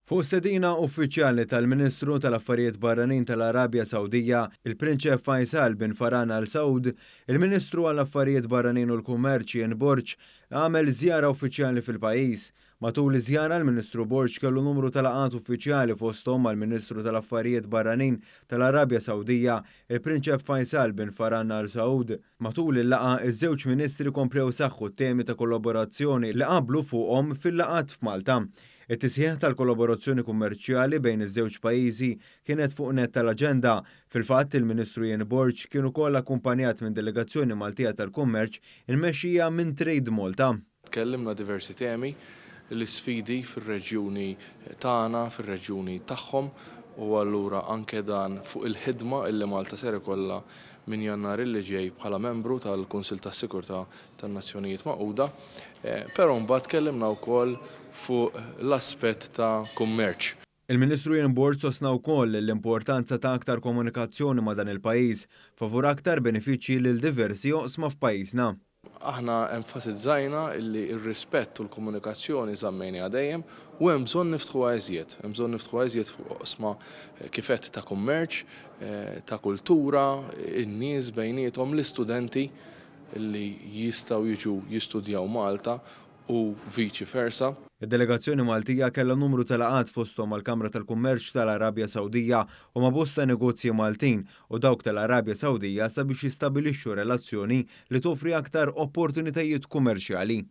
Fuq stedina uffiċjali tal-Ministru tal-Affarijiet Barranin tal-Arabja Sawdija, il-Prinċep Faisal bin Farhan Al Saud, il-Ministru għall-Affarijiet Barranin u l-Kummerċ Ian Borg għamel żjara uffiċjali fil-pajjiż. Matul iż-żjara l-Ministru Borg kellu numru ta' laqgħat uffiċjali fosthom mal-Ministru tal-Affarijiet Barranin tal-Arabja Sawdija, il-Prinċep Faisal bin Farhan Al Saud. Matul il-laqgħa iż-żewġ ministri komplew saħħu t-temi ta' kollaborazzjoni li qablu fuqhom fil-laqgħat f'Malta. It-tisħiħ tal-kollaborazzjoni kummerċjali bejn iż-żewġ pajjiżi kienet fuq nett tal-aġenda. Fil-fatt, il-Ministru Ian Borg kien ukoll akkumpanjat minn delegazzjoni Maltija tal-Kummerċ immexxija minn Trade Malta. Tkellimna diversi temi, l-isfidi fir-reġjuni tagħna, fir-reġjuni tagħhom u allura anke dan fuq il-ħidma illi Malta ser ikollha minn Jannar illi ġej bħala membru tal-Kunsill tas-Sigurtà tan-Nazzjonijiet Magħquda. Però mbagħad tkellimna wkoll fuq l-aspett ta' kummerċ. Il-Ministru Ian Borg sostna wkoll l-importanza ta' aktar komunikazzjoni ma' dan il-pajjiż favur aktar benefiċċji lil diversi oqsma f'pajjiżna. Aħna enfasizzajna illi r-rispett u l-komunikazzjoni żammejniha dejjem u hemm bżonn niftħuha iżjed. Hemm bżonn niftħuha iżjed fuq oqsma kif għedt ta' kummerċ, ta' kultura, in-nies bejniethom, l-istudenti li jistgħu jiġu jistudjaw Malta u viċi versa. Id-delegazzjoni Maltija kellha numru ta' laqgħat fosthom mal-Kamra tal-Kummerċ tal-Arabja Sawdija u ma' bosta negozji Maltin u dawk tal-Arabja Sawdija sabiex jistabilixxu relazzjoni li toffri aktar opportunitajiet kummerċjali.